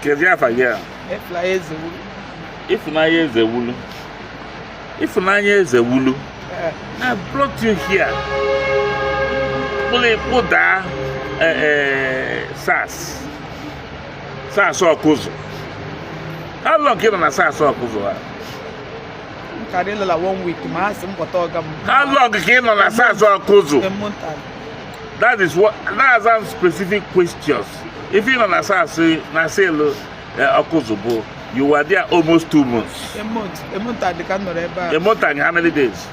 Kezi afa gị a? Ifunanya Ezewulu. Ifunanya Ezewulu. Ifunanya Ezewulu. I brought you here. Kpụlị kpụdaa SARS. SARS Ọkụzụ. How long ka ị nọ na SARS Ọkụzụ a? M karị ịlọla one week ma ha sị m kpọta ọga m. How long ka ị nọ na SARS Ọkụzụ? A month and That is what that's some specific questions. If ị nọ na SARS na cell Ọkụzụ bụ you were there almost 2 months. A month. A month and ka m nọrọ ebe a. A month and how many days?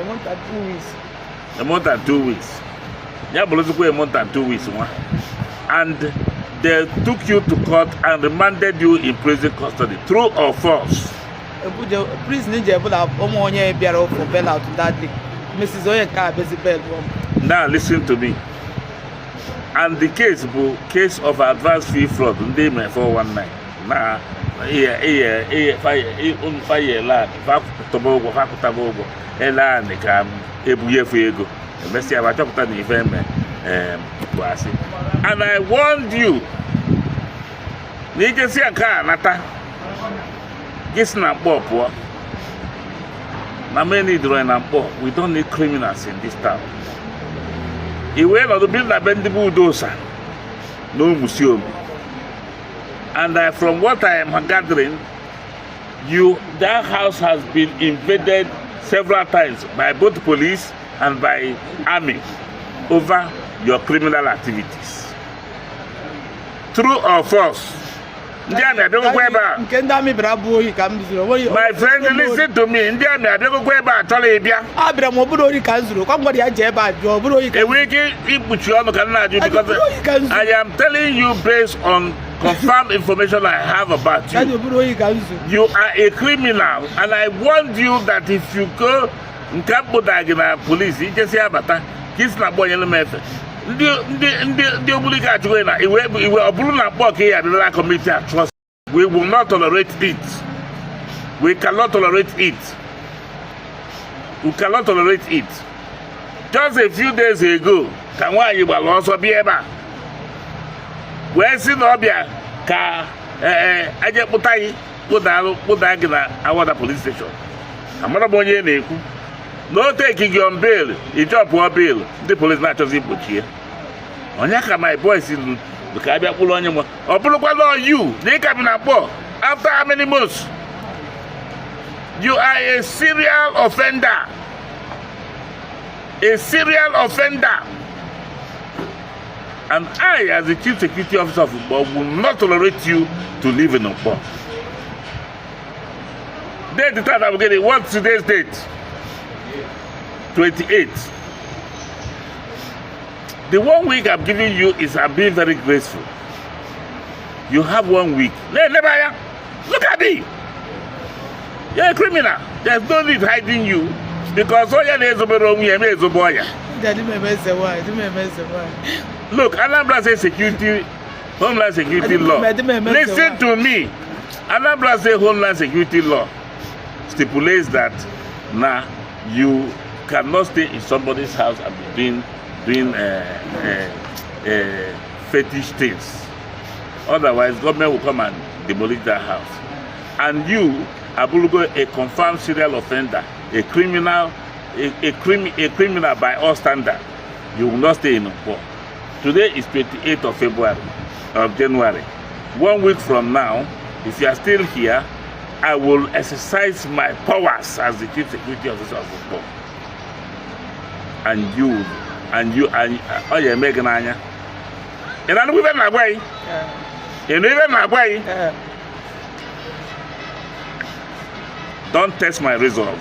A month and 2 weeks. A month and 2 weeks. Ya bụrụzikwa a month and 2 weeks nwa. And they took you to court and remanded you in prison custody. True or false? Ebuje prison ji ebula ụmụ onye bịara for bail out that day. Mrs. onye nke a bezi bail m. Now listen to me. And the case bụ case of advance fee fraud ndị mere 419 na ihe ihe ihe faye land fa kwụtaba ụgwọ fa kwụtaba ụgwọ ele anị ka ebunyefe ego emesịa ma chọpụta na ife eme bụ asị. And I warned you na ijesi nke a nata gị si na Mkpọ pụọ na many dịrọ na Mkpọ. We don't need criminals in this town. I wee nọdụ biri na be ndị bụ Udosa na Omusiomi. And from what I am gathering, you that house has been invaded several times by both police and by army over your criminal activities. True or false? Ndị army abịagokwa ebe a. Nke ndị army bịara abụ ohi ka m zuru. Onweghị- My friend, listen to me. Ndị army abịagokwa ebe a chọrọ ịbịa. A bịara m ọ bụrụ ohi ka m zuru. Kwa m gwara ya jee ebe a jụọ ọ bụrụ ohi ka Enwere ike ikpuchi ọnụ ka m na-ajụ because I am telling you based on confirmed information I have about Daddy, you. ọ bụrụ ohi ka m zuru. You are a criminal and I warned you that if you go nke mkpụda gị na police ijesi abata ka isi na akpọ nyere m efe ndị ndị ndị ndị Ogbunike achụgo na iwe iwe ọ bụrụ na Mkpọ ka ị abịara commit atrocity. We will not tolerate it. We cannot tolerate it. We cannot tolerate it. Just a few days ago ka nwaanyị gbara ọsọ bịa ebe a wee sị na ọ bịa ka ee eje kpụta gị kpụda kpụda gị na Awada police station. Amara m onye na-ekwu na o take gị on bail ije pụọ bail ndị police na-achọzi igbochi ya onye ka my boys lu ka abịa kpụrụ onye nwe ọ bụrụkwa na you na ị ka bi na Mkpọ after how many months. You are a serial offender, a serial offender, and I, as the chief security officer of Ukpo, will not tolerate you to live in Ukpo. Date the time I'm getting, what's today's date? 28. The one week I'm giving you is I'm being very graceful. You have one week. Never, look at me. You're a criminal. There's no need hiding you because onye na-ezobere onwe ya na-ezobe ọya. Daddy, m eme eze nwaanyị, di m eme eze nwaanyị. Look, Anambra State Security, Homeland Security Law. Listen to me. Anambra State Homeland Security Law stipulates that now you cannot stay in somebody's house and be doing fetish things. Otherwise, government will come and demolish that house. And you, abụlụgo, a confirmed serial offender, a criminal, a criminal by all standards, you will not stay in Nkwo. Today is 28th of February, of January. One week from now, if you are still here, I will exercise my powers as the chief security officer of Nkwo. And you, and you, and ọ ya eme gị n'anya. Ị na-anụ ife na-agwa gị? Ị nụ ife na-agwa gị? Eh. Don't test my resolve.